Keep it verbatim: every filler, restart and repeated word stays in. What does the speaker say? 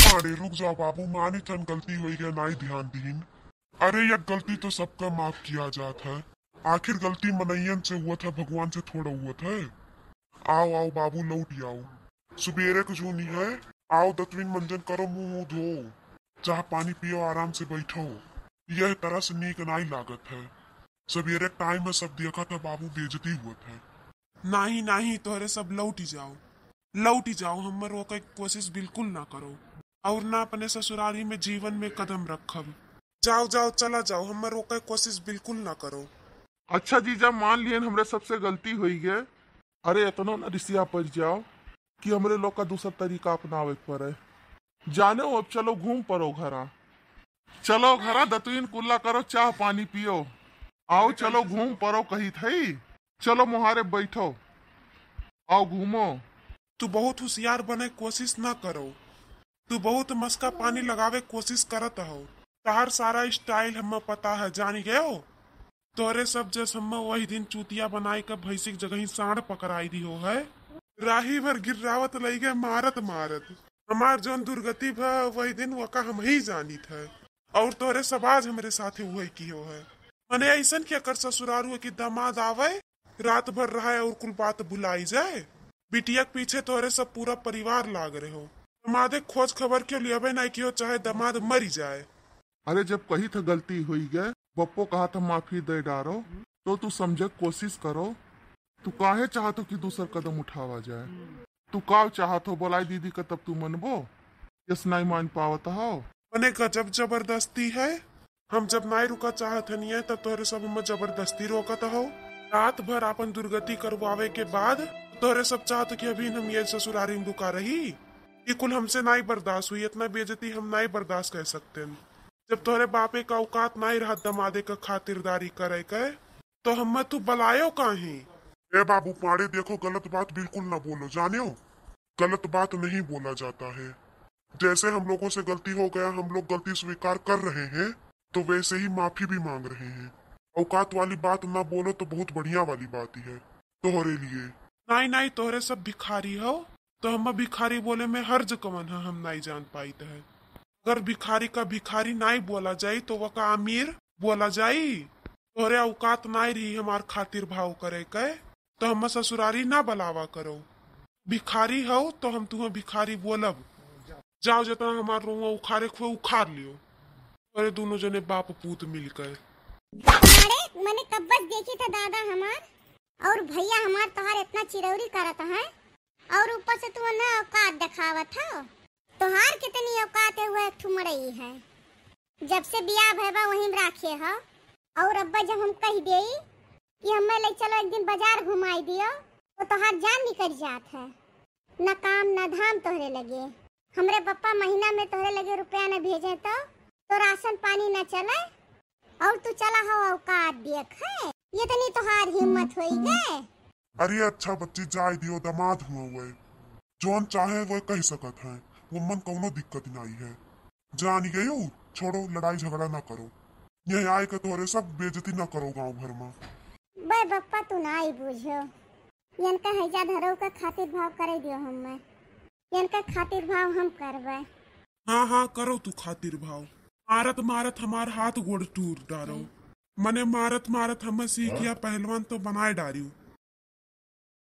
अरे रुक जाओ बाबू, मानी थन गलती होई गए, नाई ध्यान दीन। अरे यह गलती तो सबका माफ किया जात है, आखिर गलती मनइयन से हुआ था, भगवान से थोड़ा हुआ था। आओ आओ बाबू, लौट आओ। सुबेरे के जूनी है, आओ दतुइन मंजन करो, मुंह धो, चाह पानी पियो, आराम से बैठो। यह तरह से नीक नाई लागत है। सबेरे टाइम है, सब देखत है बाबू, बेइज्जती हुआ था। नाही नाही, तोहरे सब लौटी जाओ, लौटी जाओ, हमें रोके के कोशिश बिल्कुल ना करो। और ना अपने ससुरारी में जीवन में कदम रखब। जाओ जाओ, चला जाओ, हमें रोके के कोशिश बिल्कुल ना करो। अच्छा जीजा, मान लियन हमरे सबसे गलती होई गए। अरे इतनो न रिसिया पड़ जाओ कि हमरे लोग का दूसर तरीका अपनावे के पड़े। जाने हो, अब चलो घूम पड़ो घरा, चलो घरा दतुइन कुल्ला करो, चाह पानी पियो। आओ चलो घूम पड़ो कही थई। चलो मोहारे बैठो, आओ घूमो। तू बहुत होशियार बने कोशिश ना करो, तू बहुत मस्का पानी लगावे कोशिश करत हो। तहार सारा स्टाइल हमें पता है, जानी गयो। तोहरे सब जस हमें वही दिन चूतिया बनाई के भैंसी के जगह ही सांड पकड़ाई दी हो है। राही भर गिर्रावत लई गए मारत मारत। हमार जौन दुर्गति भा वही दिन वका हम ही जानित है। और तोहरे सब आज हमरे साथे वही की हो है। मने ऐसन के कर ससुरारू है कि दामाद आवे, रात भर रहे और कुल बात भुलाई जाए। बिटिया के पीछे तोहरे सब पूरा परिवार लाग रहे हो। दामादे खोज खबर क्यों लियावे ना कियो, चाहे दामाद मरी जाए। अरे जब कही था गलती होई गए, बप्पो कहा था माफी दे डारो, तो तू समझे के कोशिश करो। तू काहे चाहत हो कि दूसर कदम उठावा जाए? तू का चाहत हो, बोलाई दीदी का, तब तू मनबो? यस नाई मान पावत हो। मने गजब जबरदस्ती है। हम जब नाई रुका चाहत हनिए, तब तोहरे सब हमें जबरदस्ती रोकत हो। रात भर आपन दुर्गति करवावे के बाद तोहरे सब चाहत हो कि अभी हम ये ससुरारी में रुका रही। ये कुल हमसे नाई बर्दाश्त हुई, इतना बेइज्जती हम नाई बर्दाश्त कर सकते हैं। जब तोहरे बापे का औकात नाई रहत दमादे का खातिरदारी करे के, तो हमें तू बलायो काहे? ए बाबू पाड़े, देखो, गलत बात बिल्कुल ना बोलो, जानियो, गलत बात नहीं बोला जाता है। जैसे हम लोगों से गलती हो गया, हम लोग गलती स्वीकार कर रहे हैं, तो वैसे ही माफी भी मांग रहे हैं। औकात वाली बात ना बोलो तो बहुत बढ़िया वाली बात ही है तोहरे लिए। नाई नाई, तोहरे सब भिखारी हो, तो हम भिखारी बोले में हर्ज कवन है, हम नाई जान पाइत है। अगर भिखारी का भिखारी नाई बोला जाई तो वका अमीर बोला जाई। तोहरे औकात नाई रही हमार खातिर भाव करे के, तो हम ससुरारी ना बलावा करो। भिखारी हो तो हम तुम्हें भिखारी बोलब। जाओ, जितना हमार रोआ उखारे खोए उखार लियो, तोहरे दोनों जने बाप पूत मिलकर। अरे मने कब्बस देखी था दादा हमार और भैया हमार तोहार इतना चिरौरी करत है, और ऊपर से तू ना औकात दिखावत हो। तोहार कितनी औकात है, वो एक ठो मड़ई है। जब से बियाह भय बा वहीं में राखे हो। और अब्बा जब हम कह देई कि हमें ले चलो एक दिन बाजार घुमाई दियो, तो तोहार जान निकल जात है। न काम न धाम तोहरे लगे। हमरे पप्पा महीना में तोहरे लगे रुपया न भेजे तो, तो राशन पानी न चले। और तू चला हो औकात देख है, इतनी तोहार हिम्मत होई गए। अरे अच्छा बच्ची, जाए दियो, दामाद हुआ हुए, जौन चाहे वह कह सकत है, वो मन कौनो दिक्कत नहीं है। जानी गयू, छोड़ो, लड़ाई झगड़ा ना करो, यह आए के तोहरे सब बेइज्जती ना करो गांव भर में। बे बप्पा, तू ना ही बूझो, इनका हैजा धरो का खातिर भाव करे दियो हमें, इनका खातिर भाव हम करबे। हाँ हाँ, करो तू खातिर भाव। मारत मारत हमार हाथ गोड़ टूर डारो। मने मारत मारत हमें सीखिया पहलवान तो बनाए डारियो।